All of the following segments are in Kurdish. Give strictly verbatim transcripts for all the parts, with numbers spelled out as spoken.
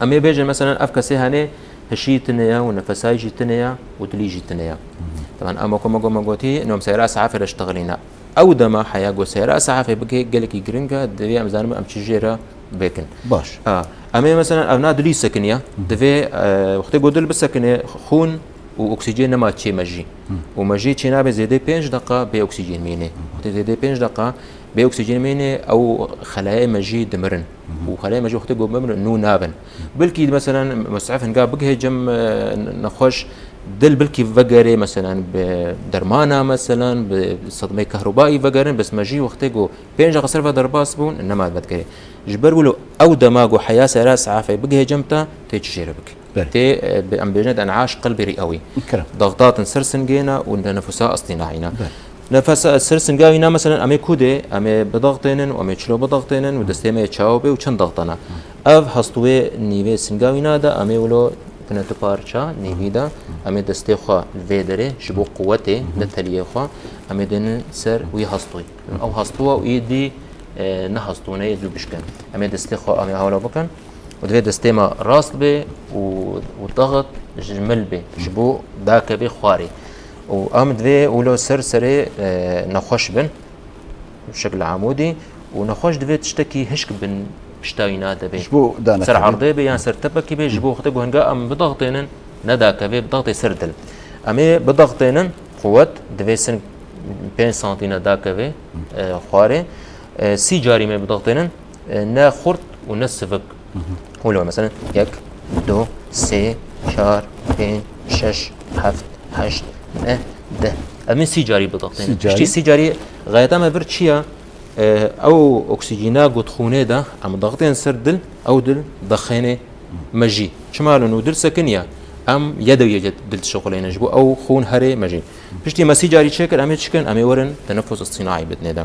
Em ê bêjin, meselen, ev kesê hene hişî tune ye û nefesayî jî tune ye û dilî jî tune ye. Teban, em wekî me got, me gotî, ino em seyra esafê re ştexilîne. Ew dema heya ku seyra esafê bike gelekî giring e, divê em zanin em çi jê re bikin. Baş. A, em ê, meselen, ev na dilî sekiniye, divê, e, wextê ku dil bisekine, xûn û oksîjen nema çê mejî. Û mejî çê nabe zêdê pênc deqa bê oksîjen mîne. Wextê zêdê pênc deqa bê oksîjen mîne, ew xelayê mejî dimirin. Û xelayê mejî wextê ku bimirin, nû nabin. Bilkî, meselen, Mus'ef hinga bigihê cem, e, nexweş, dil bilkî vegerê, meselen, bi dermana, meselen, bi sedmê kehrubayî vegerin, bes mejî wextê ku pênc deqa ser ve derbas bûn, nema vegerê. Ji ber wilo ew dema ku heya seyra esafê bigihê cem te, tê çi jê re bike? Belê. Tê, e, bi, em bêjin, enaş qelbî rîewî. Kerem. Dexdatin ser singê ne û tenefusa istînayî ne. Belê. Nefesa ser singa wî ne, meselen, em ê ku dê, em ê bidaxtênin û em ê çilo bidaxtênin û destê me yê çawa bê û çend daxtana. Ev hestûyê nîvê singa wî ne de, em ê wilo bine tu parça nîvî de, em ê destê xwe vê derê ji bo quwetê, ne teliyê xwe, em ê dênin ser wî hestûyî. Ew hestûwa û êdî, e, ne hestûneyê zû bişkin. Em ê destê xwe, em ê hewla bikin. Û divê destê me rast bê û, û daxit ji mil bê, ji bo dakevê xwarê. Û em divê wilo ser serê, e, nexweş bin, şekil amûdî, û nexweş divê tiştekî hişk bin pişta wî ne de bê. Ji bo danekevê. Ser erdê bê yan ser tepekî bê, ji bo wextê ku hinga em bidaxtênin, ne dakevê, bidaxtê ser dil. Em ê bidaxtênin, quwet, divê sing pênc santî ne dakevê, e, xwarê. E, sî carî me bidaxtênin, e, ne xurt û ne sivik. Wilo, meselen, yek, du, sê, çar, pênc, şeş, heft, heşt, neh, deh. Em ê sî carî bidaxtênin. Sî carî. Piştî sî carî xayeta me vir çi ye? E, ew oksîjîna ku di xûnê de, em daxtên ser dil, ew dil dixêne mejî. Çima lo nû dil sekiniye? Em yedewiyê dil dişixuleyne ji bo ew xûn herê mejî. Piştî me sî carî çêkir, em ê çi kin? Em ê werin tenefus îstînaî bidinê de.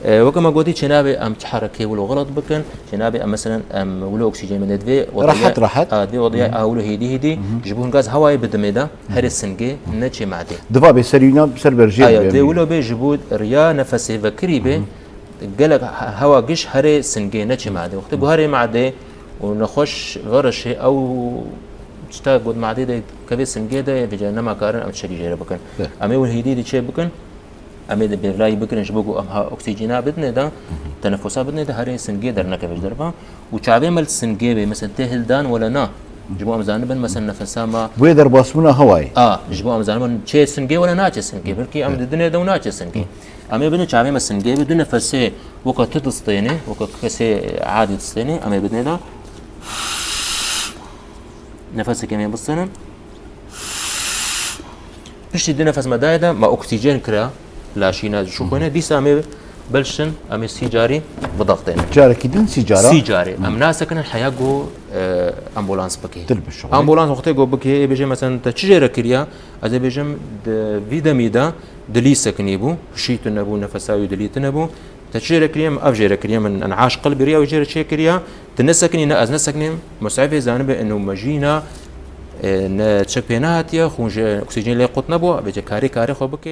E, weke me gotî, çênabê em çi herekê wilo xelet bikin, çênabê em, meselen, em wilo oksîjen bidinê divê Rehet, rehet. A, divê wediyay a wilo hêdî hêdî, ji bo hingaz hewayê bidimê de, herê singê neçê madê. Diva bê serî na ser berjê Aya, bê. Divê wilo bê ji bo riya nefesê vekirî bê, gelek he-, hewa giş herê singê neçê madê. Wextê ku herê madê û nexweş verişê ew çita got madê de kevê singê de, vêca nema karin em tiştekî jê re bikin. Be. Em ê wilo hêdî hêdî çê bikin, em ê di bêvlayî bikirin ji bo ku em ha oksîjîna bidinê de, tenefusa bidinê de herê singê dernekeve ji derve. Û çavê me li singê bê, mesela tê hildan wele na. Ji bo em zanibin, mesela nefesa me Bu yê derbasbûna hewayê. A, ji bo em zanibin çê singê wele naçe singê. Belkî em didinê de û naçe singê. Em ê bidin çavê me singê bê, du nefesê weke tu distênê, weke kesê adî distênê, em ê bidinê de. Nefesekê em ê bistênin. Piştî du nefes me dayê de, me oksîjen kira, laşîna ji xwe ne, dîsa em ê belşin, em ê sî carî bidaxtênin. Carekî din sî cara? Sî carî. Em nasekinin heya ku, e, ambulans bikê. Dil bişuxulê. Ambulans wextê ku bikê, ê bêje, mesela, te çi jê re kiriya? Ez ê bêjim, di vî demî de dilî sekinî bû, hişî tune bû, nefesa wî dilî tune bû. Te çi jê re kiriye? Min ev jê re kiriye, min enaş qelbî riya wî jê re çêkiriya. Tu nesekinî, ne ez nesekinîm. Mus'efê zanibe ino mejîna, e, ne çek pê nehatiye, xûn ji oksîjen lê qut nebû, vêca karê karê xwe bike.